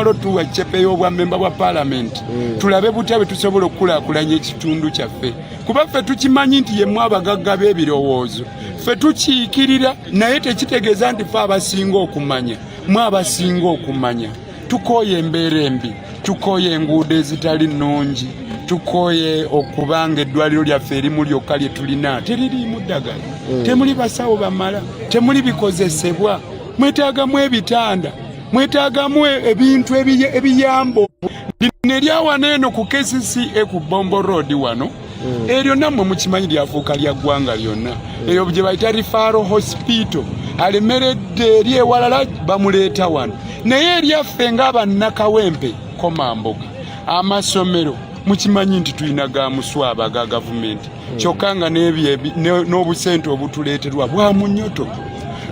Otuwa cepe y'obwammemba bwa paalamenti, tulabe butya bwe tusobola okukulaakulanya ekitundu kyaffe, kuba ffe tukimanyi nti yemmwe abagagga b'ebirowoozo. Ffe tukiikirira, naye tekitegeeza nti ffe abasinga okumanya. Mwe abasinga okumanya. Tukooye embeera embi, tukooye enguudo ezitali nnungi, tukooye okubanga eddwaliro lyaffe erimu lyokka lye tulina teririimu ddagala, temuli basawo bamala, temuli bikozesebwa. Mwetaagamu ebitanda, mwetaagamu ebintu ebiyamba. Lino eryawano eno ku KCCA ku Bombo Road wano, eryo nammwe mukimanyi lyafuuka lya ggwanga lyonna. Eyo gye bayita referral hospital, alemeredde eri ewalala bamuleeta wano, naye eryaffe ng'abannakawempe komamboga. Amasomero mukimanyi nti tulina ga muswaba ga gavumenti, kyokka nga n'ebyo n'obusente obutuleeterwa bwa munyoto.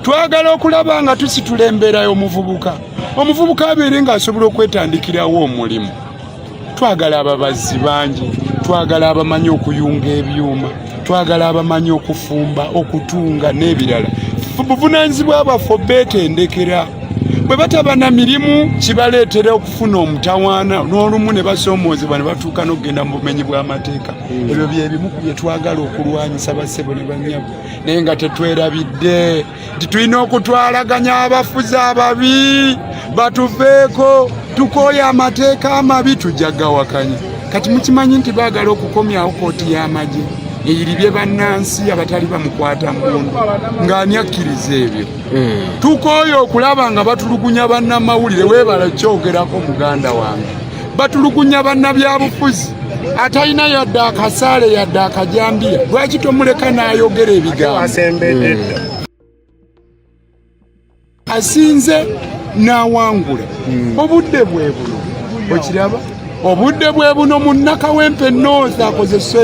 Twagala okulaba nga tusitula embeera y'omuvubuka, omuvubuka abeere ng'asobola okwetandikirawo omulimu. Twagala ababazzi bangi, twagala abamanyi okuyunga ebyuma, twagala abamanyi okufumba, okutunga n'ebirala. Buvunaanyizibwa bwaffe obeetendekera. Bwe bataba na mirimu, kibaleetera okufuna omutawaana, n'olumu ne basoomoozebwa ne batuuka n'okugenda mu bumenyi bw'amateeka. Ebyo bye bimu ku bye twagala okulwanyisa, bassebo ne bannyabo, naye nga tetwerabidde nti tulina okutwalaganya abafuzi ababi batuveeko. Tukooye amateeka amabi, tujja gawakanya. Kati mukimanyi nti baagala okukomyawo kooti y'amagye eyiribye bannansi abatali bamukwata mmundu. Ng'ani akkiriza ebyo? Tukooye okulaba nga batulugunya bannamawulire. Weebala kyogerako, muganda wange. Batulugunya bannabyabufuzi atalina yadde akasaale yadde akajambiya. Lwaki tomuleka n'ayogera ebigambo? Wasembedde dda. Asinze n'awangula. Obudde bwe buno, okiraba, obudde bwe buno. Munnakawempe North akozesa